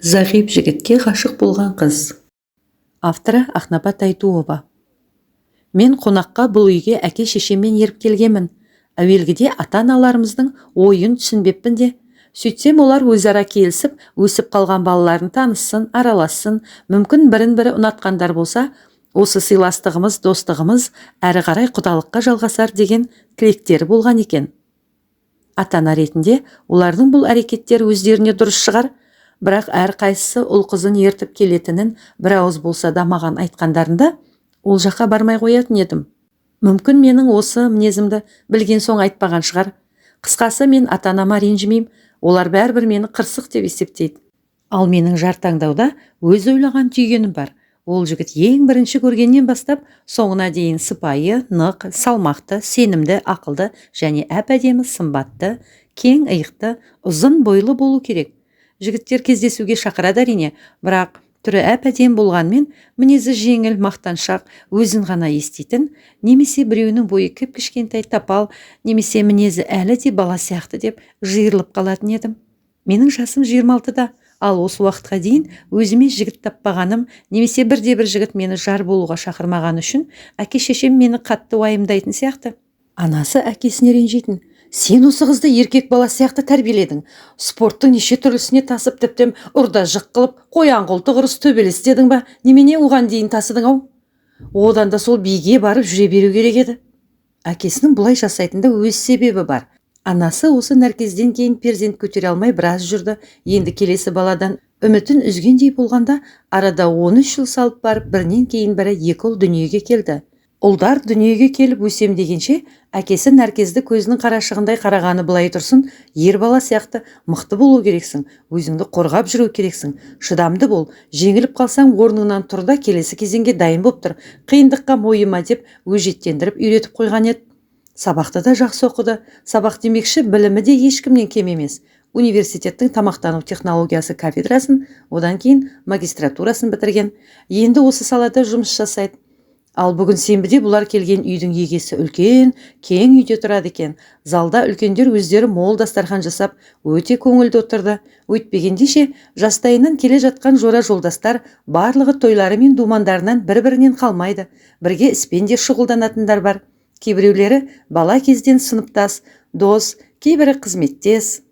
Зағип жігітке ғашық болған қыз. Авторы Ақнабат Айтуова. Мен қонаққа бұл үйге әке-шешеммен еріп келгенмін. Әуелгіде ата-аналарымыздың ойын түсінбеппін де. Сөйтсем, олар өзара келісіп, өсіп қалған балаларын таныссын, аралассын, мүмкін бірін-бірі ұнатқандар болса, осы сыйластығымыз, достығымыз әрі қарай құдалыққа жалғасар деген тілектері болған екен. Ата-ана ретінде олардың бұл әрекеттері өздеріне дұрыс шығар, бірақ әрқайсысы ұл-қызын ертіп келетінін бір ауыз болса да маған айтқандарында, ол жаққа бармай қоятын едім. Мүмкін, менің осы мінезімді білген соң айтпаған шығар. Қысқасы, мен ата-анама ренжімеймін, олар бәрібір мені қырсық деп есептейді. Ал менің жар таңдауда өз ойлаған түйгенім бар. Ол жігіт ең бірінші көргеннен бастап соңына дейін сыпайы, нық, салмақты, сенімді, ақылды және әп-әдемі, сымбатты, кең иықты, ұзын бойлы болу керек. Жігіттер кездесуге шақырады, әрине, бірақ түрі әп-әдемі болғанымен мінезі жеңіл, мақтаншақ, өзін ғана еститін, немесе біреуінің бойы кіп-кішкентай, тапал, немесе мінезі әлі де бала сияқты деп жиырылып қалатын едім. Менің жасым 26-да, ал осы уақытқа дейін өзіме жігіт таппағаным немесе бірде-бір жігіт мені жар болуға шақырмағаны үшін әке-шешем мені қатты уайымдайтын сияқты. Анасы әкесіне ренжитін: «Сен осы қызды еркек бала сияқты тәрбиеледің. Спорттың неше түрлісіне тасып, тіптен ұр да жық қылып, қоян қолтық ұрыс, төбелес дедің ба, немене, оған дейін тасыдың ау. Одан да сол биге барып жүре беру керек еді». Әкесінің бұлай жасайтын да өз себебі бар. Анасы осы Нәркезден кейін перзент көтере алмай біраз жүрді. Енді келесі баладан үмітін үзгендей болғанда, арада 13 жыл салып барып, бірінен кейін бірі екі ұл дүниеге келді. Ұлдар дүниеге келіп өсем дегенше, әкесі Нәркезді көзінің қарашығындай қарағаны былай тұрсын, ер бала сияқты мықты болу керексің, өзіңді қорғап жүру керексің, шыдамды бол, жеңіліп қалсаң, орныңнан тұр да келесі кезеңге дайын болып тұр, қиындыққа мойыма деп өжеттендіріп үйретіп қойған еді. Сабақты да жақсы оқыды. Сабақ демекші, білімі де ешкімнен кем емес. Университеттің тамақтану технологиясы кафедрасын, одан кейін магистратурасын бітірген. Енді осы салада жұмыс жасайды. Ал бүгін сенбіде бұлар келген үйдің егесі үлкен, кең үйде тұрады екен. Залда үлкендер өздері мол дастархан жасап, өте көңілді отырды. Өйтпегенде ше, жастайынан келе жатқан жора жолдастар барлығы тойлары мен думандарынан бір-бірінен қалмайды. Бірге іспен де шұғылданатындар бар. Кейбіреулері бала кезден сыныптас, дос, кейбірі қызметтес.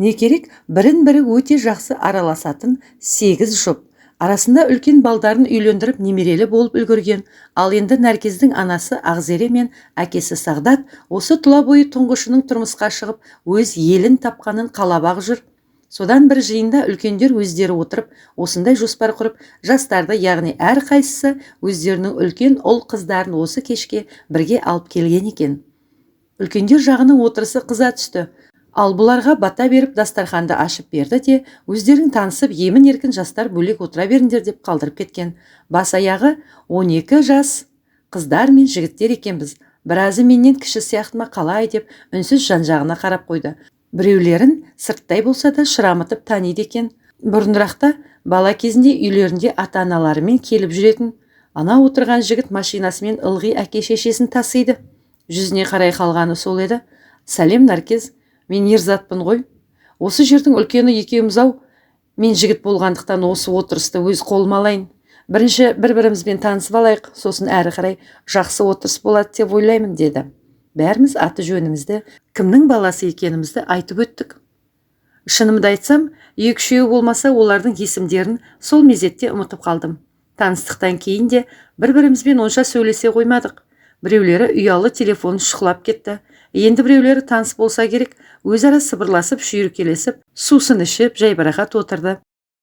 Не керек, бірін-бірі өте жақсы араласатын сегіз жұп. Арасында үлкен балдарын үйлендіріп, немерелі болып үлгерген. Ал енді Нәркездің анасы Ақзере мен әкесі Сағдат осы тұла бойы тұңғышының тұрмысқа шығып, өз елін тапқанын қалап-ақ жүр. Содан бір жиында үлкендер өздері отырып, осындай жоспар құрып, жастарды, яғни әрқайсысы өздерінің үлкен ұл қыздарын осы кешке бірге алып келген екен. Үлкендер жағының отырысы қыза түсті. Ал бұларға бата беріп, дастарханды ашып берді де, өздерің танысып, емін-еркін жастар бөлек отыра беріңдер деп қалдырып кеткен. Бас аяғы 12 жас қыздар мен жігіттер екенбіз. Біразы менен кіші сияқты ма, қалай деп үнсіз жан-жағына қарап қойды. Біреулерін сырттай болса да шырамытып таниды екен. Бұрынырақта бала кезінде үйлерінде ата-аналарымен келіп жүретін. Ана отырған жігіт машинасымен ылғи әке-шешесін тасиды. Жүзіне қарай қалғаны сол еді. «Сәлем, Наркез, мен Ерзатпын ғой. Осы жердің үлкені екеуміз ау. Мен жігіт болғандықтан осы отырысты өз қолыма алайын. Бірінші бір-бірімізбен танысып алайық, сосын әрі қарай жақсы отырыс болады деп ойлаймын», — деді. Бәріміз аты жөнімізді, кімнің баласы екенімізді айтып өттік. Шынымды айтсам, екі-үшеуі болмаса, олардың есімдерін сол мезетте ұмытып қалдым. Таныстықтан кейін де бір-бірімізбен онша сөйлесе қоймадық. Біреулері ұялы телефонын шұқылап кетті. Енді біреулері таныс болса керек, өзара сыбырласып, шүйіркелесіп, сусын ішіп, жайбарақат отырды.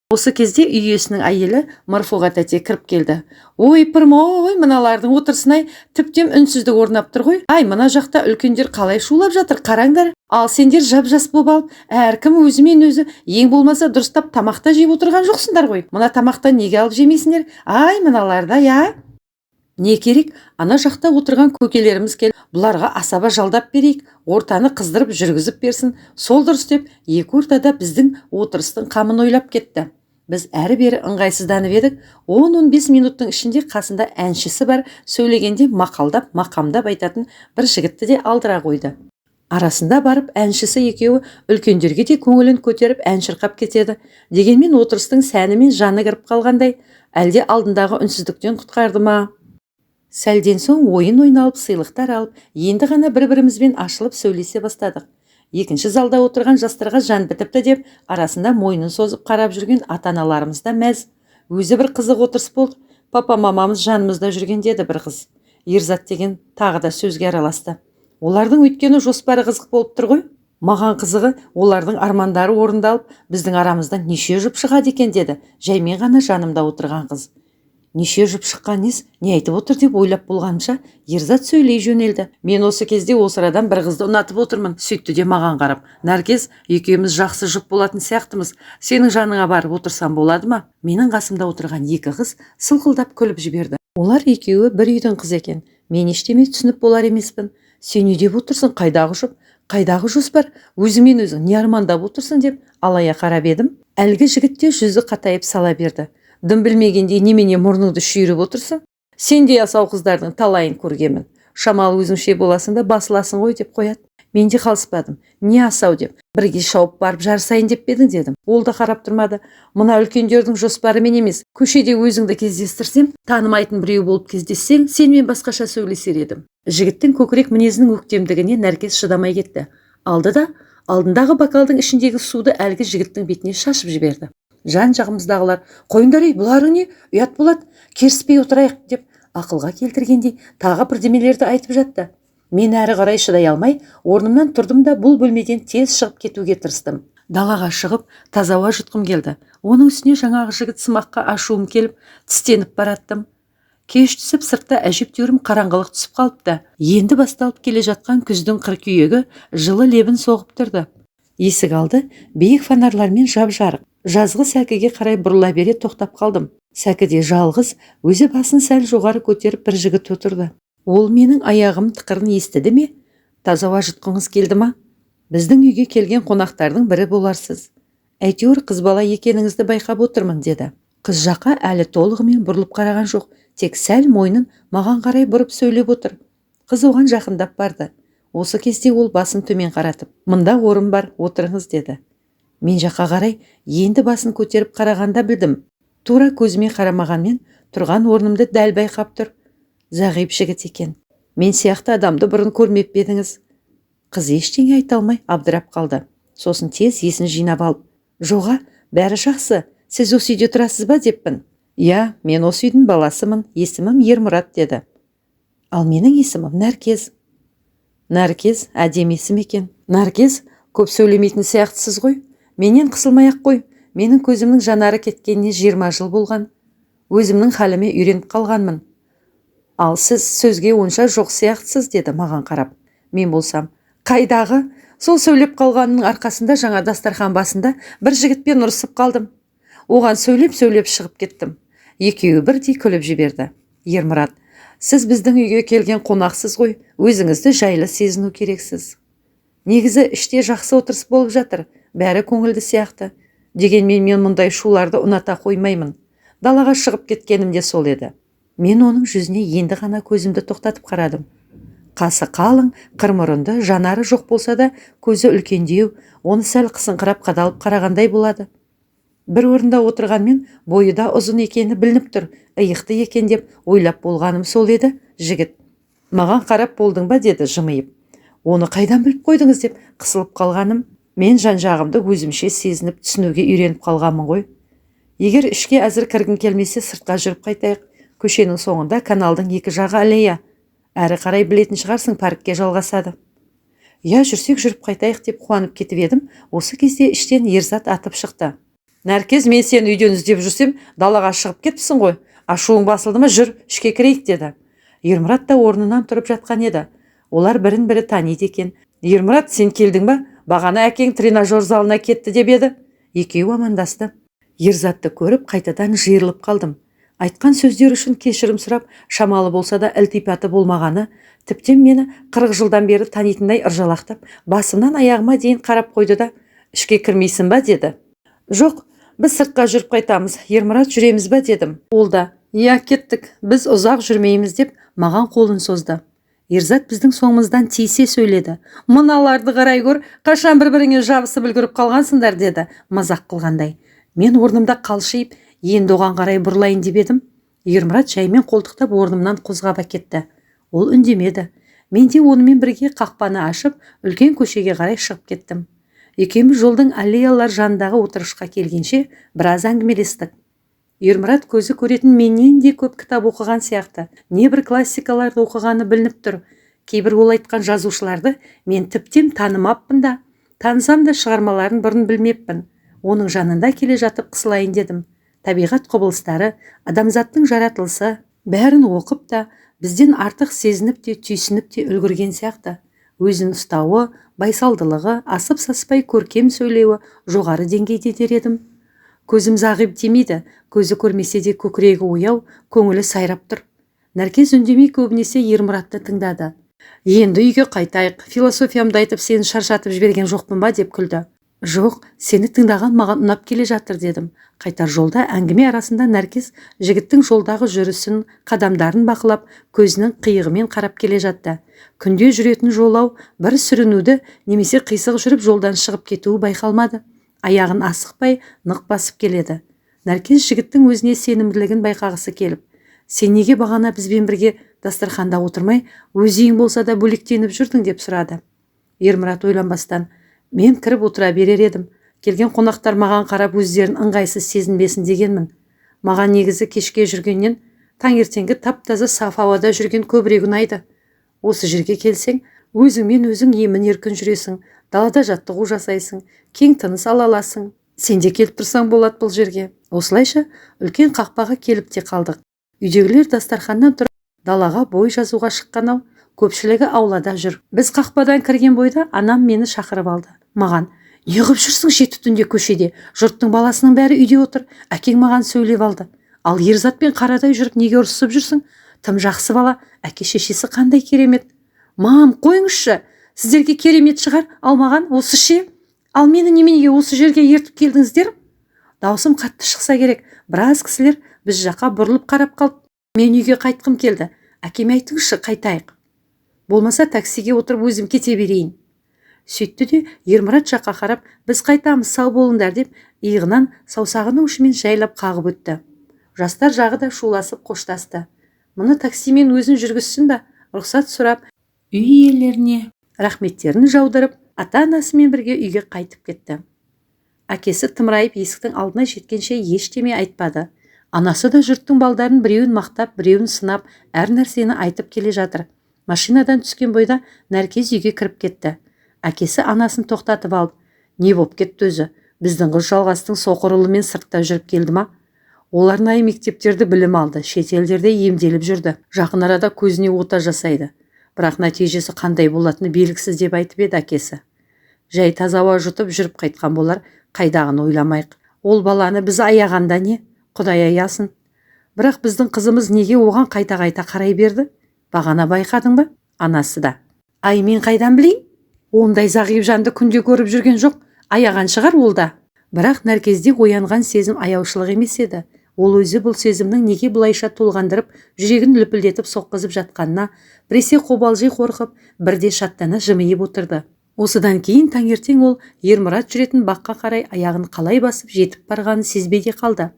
Осы кезде үй иесінің әйелі Марфуға тәте кіріп келді. «Ой, ой, мыналардың отырысын-ай, тіптен үнсіздік орнап тұр ғой. Ай, мына жақта үлкендер қалай шулап жатыр, қараңдар. Ал сендер жап-жас болып алып, әркім өзімен өзі, ең болмаса дұрыстап тамақ та жеп отырған жоқсыңдар ғой. Мына тамақтан неге алып жемейсіңдер? Ай, мыналарды, а!» Не керек, ана жақта отырған көкелеріміз келіп, бұларға асаба жалдап берейік, ортаны қыздырып жүргізіп берсін, сол дұрыс деп, екі ортада біздің отырыстың қамын ойлап кетті. Біз әрі-бері ыңғайсызданып едік, 10-15 минуттың ішінде қасында әншісі бар, сөйлегенде мақалдап, мақамдап айтатын бір жігітті де алдыра қойды. Арасында барып әншісі екеуі үлкендерге де көңілін көтеріп ән шырқап кетеді. Дегенмен отырыстың сәні мен жаны кіріп қалғандай, әлде алдындағы үнсіздіктен құтқарды ма? Сәлден соң ойын ойналып, сыйлықтар алып, енді ғана бір-бірімізбен ашылып сөйлесе бастадық. Екінші залда отырған жастарға жан бітіпті деп, арасында мойнын созып қарап жүрген ата-аналарымыз да мәз. Өзі бір қызық отырыс болды. Папа-мамамыз жанымызда жүрген деді бір қыз. Ерзат деген тағы да сөзге араласты. Олардың өйткені жоспары қызық болып тұр ғой. Маған қызығы, олардың армандары орындалып, біздің арамыздан неше жұп шығады екен деді жаймен ғана жанымда отырған қыз. Неше жұп шыққан нес, не айтып отыр деп ойлап болғанымша, Ерзат сөйлей жөнелді. Мен осы кезде осы арадан бір қызды ұнатып отырмын. Сөйтті де маған қарап, Наркес, екеуміз жақсы жұп болатын сияқтымыз. Сенің жаныңа барып отырсам болады ма? Менің қасымда отырған екі қыз сылқылдап күліп жіберді. Олар екеуі бір үйдің қызы екен. Мен ештеме түсініп болар емеспін. Сен не деп отырсың, қайдағы жұп, қайдағы жоспар, өзіңмен өзің не армандап отырсың деп алая қарап едім. Әлгі жігіт те жүзі қатайып сала берді. Дым білмегендей немене мұрныңды шүйіріп отырсың? Сендей асау қыздардың талайын көргенмін. Шамалы өзіңше боласың да басыласың ғой деп қояды. Мен де қалыспадым. Не асау деп, бірге шауып барып жарысайын деп пе едің дедім. Ол да қарап тұрмады. Мына үлкендердің жоспарымен емес, көшеде өзіңді кездестірсем, танымайтын біреу болып кездессең, сенімен басқаша сөйлесер едім. Жігіттің көкірек мінезінің өктемдігіне Нәркес шыдамай кетті. Алды да алдындағы бокалдың ішіндегі суды әлгі жігіттің бетіне шашып жіберді. Жан жағымыздағылар, қойыңдар ей, бұларың не, ұят болады, керіспей отырайық деп ақылға келтіргендей тағы бірдемелерді айтып жатты. Мен әрі қарай шыдай алмай, орнымнан тұрдым да бұл бөлмеден тез шығып кетуге тырыстым. Далаға шығып, таза ауа жұтқым келді. Оның үстіне жаңағы жігіт сымаққа ашуым келіп, тістеніп бараттым. Кеш түсіп, сыртта әжептәуір қараңғылық түсіп қалыпты. Енді басталып келе жатқан күздің қыркүйегі жылы лебін соғып тұрды. Есік алды биік фонарлармен жап-жарық. Жазғы сәкіге қарай бұрыла бере тоқтап қалдым. Сәкіде жалғыз, өзі басын сәл жоғары көтеріп бір жігіт отырды. Ол менің аяғым тықырын естіді ме? Таза ауа жұтқыңыз келді ма? Біздің үйге келген қонақтардың бірі боларсыз. Әйтеуір қыз бала екеніңізді байқап отырмын деді. Қыз жаққа әлі толығымен бұрылып қараған жоқ, тек сәл мойнын маған қарай бұрып сөйлеп отыр. Қыз оған жақындап барды. Осы кезде ол басын төмен қаратып, мында орын бар, отырыңыз деді. Мен жаққа қарай енді басын көтеріп қарағанда білдім. Тура көзіме қарамағанмен тұрған орнымды дәл байқап тұр. Зағип жігіт екен. Мен сияқты адамды бұрын көрмеп пе едіңіз? Қыз ештеңе айта алмай абдырап қалды. Сосын тез есін жинап алып, жоға, бәрі жақсы, сіз осы үйде тұрасыз ба деппін. Иә, мен осы үйдің баласымын, есімім Ермұрат деді. Ал менің есімім Нәркез. Нәркез әдемі есім екен. Наркез, көп сөйлемейтін сияқтысыз ғой. Менен қысылмай ақ қой. Менің көзімнің жанары кеткеніне 20 жыл болған. Өзімнің халіме үйреніп қалғанмын. Ал сіз сөзге онша жоқ сияқтысыз деді маған қарап. Мен болсам, қайдағы? Сол сөйлеп қалғанның арқасында жаңа дастархан басында бір жігітпен ұрысып қалдым. Оған сөйлеп-сөйлеп шығып кеттім. Екеуі бірдей күліп жіберді. Ермұрат, сіз біздің үйге келген қонақсыз ғой, өзіңізді жайлы сезіну керексіз. Негізі іште жақсы отырыс болып жатыр, бәрі көңілді сияқты. Дегенмен мен мұндай шуларды ұната қоймаймын. Далаға шығып кеткенім де сол еді. Мен оның жүзіне енді ғана көзімді тоқтатып қарадым. Қасы қалың, қырмұрынды, жанары жоқ болса да көзі үлкендеу, оны сәл қысыңқырап қадалып қарағандай болады. Бір орында отырғанмен бойы да ұзын екені білініп тұр, иықты екен деп ойлап болғаным сол еді, жігіт. Маған қарап болдың ба деді жымиып. Оны қайдан біліп қойдыңыз деп қысылып қалғаным, мен жан-жағымды өзімше сезініп түсінуге үйреніп қалғанмын ғой. Егер ішке әзір кіргің келмесе, сыртқа жүріп қайтайық. Көшенің соңында каналдың екі жағы аллея. Әрі қарай білетін шығарсың, паркке жалғасады. Иә, жүрсек жүріп қайтайық деп қуанып кетіп едім, осы кезде іштен Ерзат атып шықты. Нәркез, мен сені үйден іздеп жүрсем, далаға шығып кетіпсің ғой. Ашуың басылды ма, жүр, ішке кірейік деді. Ермұрат та орнынан тұрып жатқан еді. Олар бірін-бірі таниды екен. Ермұрат, сен келдің ба? Бағана әкең тренажер залына кетті деп еді. Екеуі амандасты. Ерзатты көріп қайтадан жиырылып қалдым. Айтқан сөздер үшін кешірім сұрап, шамалы болса да ілтипаты болмағаны, тіптен мені 40 жылдан бері танитындай ыржалақтап, басымнан аяғыма дейін қарап қойды да, ішке кірмейсің ба деді. Жоқ, біз сыртқа жүріп қайтамыз, Ермұрат жүреміз ба дедім. Ол да, иә, кеттік, біз ұзақ жүрмейміз деп маған қолын созды. Ерзат біздің соңымыздан тиісе сөйледі. Мыналарды қарай көр, қашан бір-біріңе жабысып үлгеріп қалғансыңдар, деді мазақ қылғандай. Мен орнымда қалшиып, енді оған қарай бұрылайын деп едім. Ермұрат жаймен қолтықтап орнымнан қозғап әкетті. Ол үндемеді. Мен де онымен бірге қақпаны ашып, үлкен көшеге қарай шығып кеттім. Екеуміз жолдың аллеялар жанындағы отырғышқа келгенше біраз әңгімелестік. Ермұрат көзі көретін менен де көп кітап оқыған сияқты. Небір классикаларды оқығаны білініп тұр. Кейбір ол айтқан жазушыларды мен тіптен танымаппын да, танысам да шығармаларын бұрын білмеппін. Оның жанында келе жатып қысылайын дедім. Табиғат құбылыстары, адамзаттың жаратылысы, бәрін оқып та, бізден артық сезініп те, түйсініп те үлгерген сияқты. Өзін ұстауы, байсалдылығы, асып-саспай көркем сөйлеуі жоғары деңгейде дер едім. Көзім зағип демейді, көзі көрмесе де көкірегі ояу, көңілі сайрап тұр. Нәркез үндемей көбінесе Ермұратты тыңдады. Енді үйге қайтайық, философиямды айтып сені шаршатып жіберген жоқпын ба, деп күлді. Жоқ, сені тыңдаған маған ұнап келе жатыр, дедім. Қайтар жолда әңгіме арасында Нәркез жігіттің жолдағы жүрісін, қадамдарын бақылап, көзінің қиығымен қарап келе жатты. Күнде жүретін жолау бір сүрінуді немесе қисық жүріп жолдан шығып кетуі байқалмады. Аяғын асықпай нық басып келеді. Нәркез жігіттің өзіне сенімділігін байқағысы келіп, сен неге бағана бізбен бірге дастарханда отырмай, өз үйің болса да бөлектеніп жүрдің, деп сұрады. Ермұрат ойланбастан, мен кіріп отыра берер едім. Келген қонақтар маған қарап өздерін ыңғайсыз сезінбесін дегенмін. Маған негізі кешке жүргеннен таңертеңгі тап-таза саф ауада жүрген көбірек ұнайды. Осы жерге келсең, өзіңмен өзің емін-еркін жүресің, далада жаттығу жасайсың, кең тыныс ала аласың. Сен де келіп тұрсаң болады бұл жерге. Осылайша үлкен қақпаға келіп те қалдық. Үйдегілер дастарханнан тұрып далаға бой жазуға шыққан ау, көпшілігі аулада жүр. Біз қақпадан кірген бойда анам мені шақырып алды. Маған, неғып жүрсің жеті түнде көшеде? Жұрттың баласының бәрі үйде отыр. Әкең маған сөйлеп алды. Ал Ерзатпен қарадай жүріп неге ұрысып жүрсің? Тым жақсы бала, әке шешесі қандай керемет. Мам, қойыңызшы, сіздерге керемет шығар, ал маған осы ше? Ал мені неменеге осы жерге ертіп келдіңіздер? Даусым қатты шықса керек, біраз кісілер біз жаққа бұрылып қарап қалды. Мен үйге қайтқым келді. Әкеме айтыңызшы, қайтайық. Болмаса таксиге отырып өзім кете берейін. Сөйтті де Ермұрат жаққа қарап, біз қайтамыз, сау болыңдар деп иығынан саусағының ұшымен жайлап қағып өтті. Жастар жағы да шуласып қоштасты. Мұны таксимен өзін жүргізсін ба? Рұқсат сұрап, үй иелеріне рахметтерін жаудырып, ата-анасымен бірге үйге қайтып кетті. Әкесі тымырайып есіктің алдына жеткенше ештеме айтпады. Анасы да жұрттың балдарын біреуін мақтап, біреуін сынап, әр нәрсені айтып келе жатыр. Машинадан түскен бойда Нәркез үйге кіріп кетті. Әкесі анасын тоқтатып алып, не боп кетті өзі? Біздің қыз Жалғастың соқыр ұлымен сыртта жүріп келді ма? Ол арнайы мектептерде білім алды, шет елдерде емделіп жүрді. Жақын арада көзіне ота жасайды. Бірақ нәтижесі қандай болатыны белгісіз деп айтып еді әкесі. Жай таза ауа жұтып жүріп қайтқан болар, қайдағыны ойламайық. Ол баланы біз аяғанда не? Құдай аясын. Бірақ біздің қызымыз неге оған қайта-қайта қарай берді? Бағана байқадың ба? Анасы да. Ай, мен қайдан білейін? Ондай зағип жанды күнде көріп жүрген жоқ, аяған шығар ол да. Бірақ Нәркезде оянған сезім аяушылық емес еді. Ол өзі бұл сезімнің неге бұлайша толғандырып, жүрегін лүпілдетіп соққызып жатқанына біресе қобалжи қорқып, бірде шаттана жымиып отырды. Осыдан кейін таңертең ол Ермұрат жүретін баққа қарай аяғын қалай басып жетіп барғанын сезбей де қалды.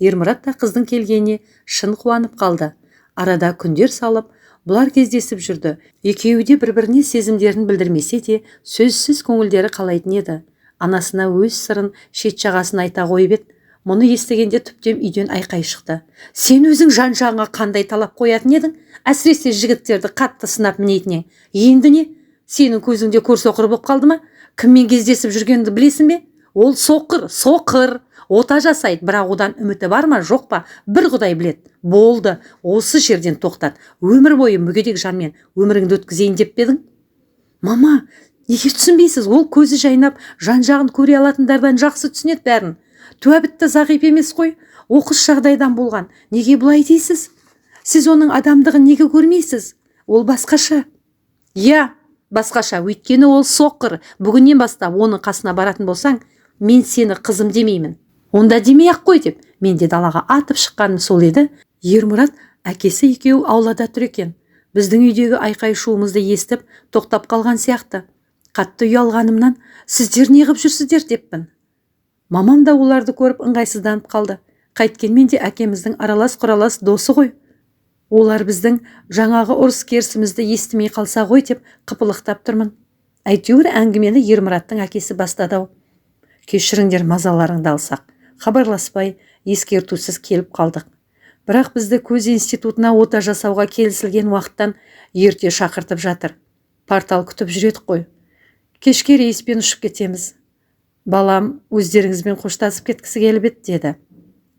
Ермұрат та қыздың келгеніне шын қуанып қалды. Арада күндер салып, бұлар кездесіп жүрді. Екеуі де бір-біріне сезімдерін білдірмесе де, сөзсіз көңілдері қалайтын еді. Анасына өз сырын, шет жағасын айта қойып еді. Мұны естігенде түптем үйден айқай шықты. Сен өзің жан-жағыңа қандай талап қоятын едің? Әсіресе жігіттерді қатты сынап мінейтін ең. Енді не? Сенің көзіңде көр соқыр болып қалды ма? Кіммен кездесіп жүргенді білесің бе? Ол соқыр, соқыр. Ота жасайды, бірақ одан үміті бар ма, жоқ па, бір Құдай біледі. Болды, осы жерден тоқтат. Өмір бойы мүгедек жанмен өміріңді өткізейін деп пе едің? Мама, неге түсінбейсіз? Ол көзі жайнап, жан-жағын көре алатындардан жақсы түсінеді бәрін. Туа бітті зағип емес қой, оқыс жағдайдан болған. Неге бұлай дейсіз? Сіз оның адамдығын неге көрмейсіз? Ол басқаша. Иә, басқаша, өйткені ол соқыр. Бүгіннен бастап оның қасына баратын болсаң, мен сені қызым демеймін. Онда демей-ақ қой деп, мен де далаға атып шыққаным сол еді. Ермұрат әкесі екеуі аулада тұр екен. Біздің үйдегі айқай-шуымызды естіп, тоқтап қалған сияқты. Қатты ұялғанымнан «Сіздер не ғып жүрсіздер?» деппін. Мамам да оларды көріп ыңғайсызданып қалды. Қайткенмен де әкеміздің аралас-құралас досы ғой. Олар біздің жаңағы ұрыс-керісімізді естімей қалса ғой деп қыпылықтап тұрмын. Әйтеуір әңгімені Ермұраттың әкесі бастады-ау. «Кешіріңдер, мазаларыңды алсақ. Хабарласпай, ескертусіз келіп қалдық. Бірақ бізді көз институтына ота жасауға келісілген уақыттан ерте шақыртып жатыр. Портал күтіп жүр едік қой. Кешке рейспен ұшып кетеміз. Балам өздеріңізбен қоштасып кеткісі келіп еді», – деді.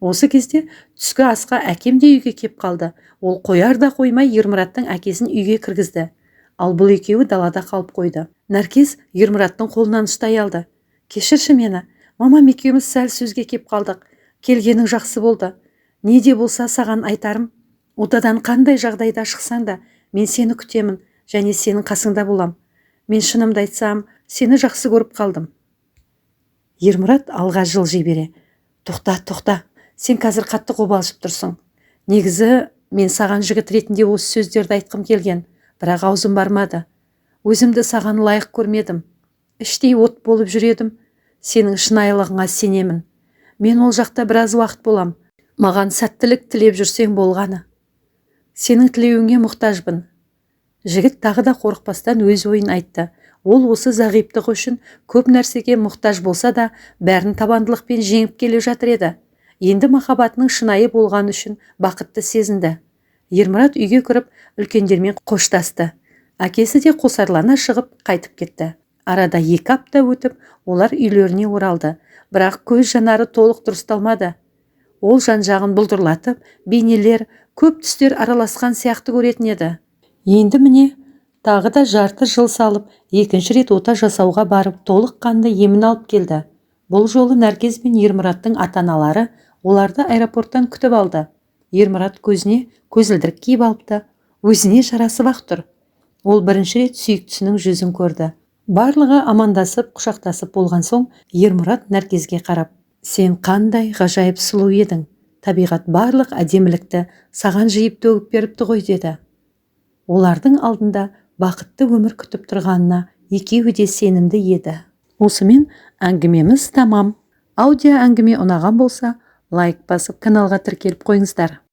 Осы кезде түскі асқа әкем де үйге кеп қалды. Ол қояр да қоймай Ермұраттың әкесін үйге кіргізді. Ал бұл екеуі далада қалып қойды. Нәркес Ермұраттың қолынан ұстай алды. «Кешірші мені, мамам екеуміз сәл сөзге кеп қалдық. Келгенің жақсы болды. Не де болса саған айтарым: отадан қандай жағдайда шықсаң да, мен сені күтемін және сенің қасыңда болам. Мен, шынымды айтсам, сені жақсы көріп қалдым». Ермұрат алға жылжи бере: «Тоқта, тоқта, сен қазір қатты қобалжып тұрсың. Негізі мен саған жігіт ретінде осы сөздерді айтқым келген, бірақ аузым бармады. Өзімді саған лайық көрмедім. Іштей от болып жүр едім. Сенің шынайылығыңа сенемін. Мен ол жақта біраз уақыт болам. Маған сәттілік тілеп жүрсең болғаны. Сенің тілеуіңе мұқтажбын». Жігіт тағы да қорықпастан өз ойын айтты. Ол осы зағиптығы үшін көп нәрсеге мұқтаж болса да, бәрін табандылықпен жеңіп келе жатыр еді. Енді махаббатының шынайы болғаны үшін бақытты сезінді. Ермұрат үйге кіріп, үлкендермен қоштасты. Әкесі де қосарлана шығып, қайтып кетті. Арада 2 апта өтіп, олар үйлеріне оралды. Бірақ көз жанары толық дұрысталмады. Ол жан-жағын бұлдырлатып, бейнелер, көп түстер араласқан сияқты көретін еді. Енді міне, тағы да жарты жыл салып, екінші рет ота жасауға барып, толыққанды емін алып келді. Бұл жолы Нәркез бен Ермұраттың ата-аналары оларды аэропорттан күтіп алды. Ермұрат көзіне көзілдірік киіп алыпты. Өзіне жарасып-ақ тұр. Ол бірінші рет сүйіктісінің жүзін көрді. Барлығы амандасып, құшақтасып болған соң, Ермұрат Нәркезге қарап: «Сен қандай ғажайып сұлу едің! Табиғат барлық әдемілікті саған жиып төгіп беріпті ғой», – деді. Олардың алдында бақытты өмір күтіп тұрғанына екеуі де сенімді еді. Осымен әңгімеміз тамам. Аудио әңгіме ұнаған болса, лайк басып, каналға тіркеліп қойыңыздар.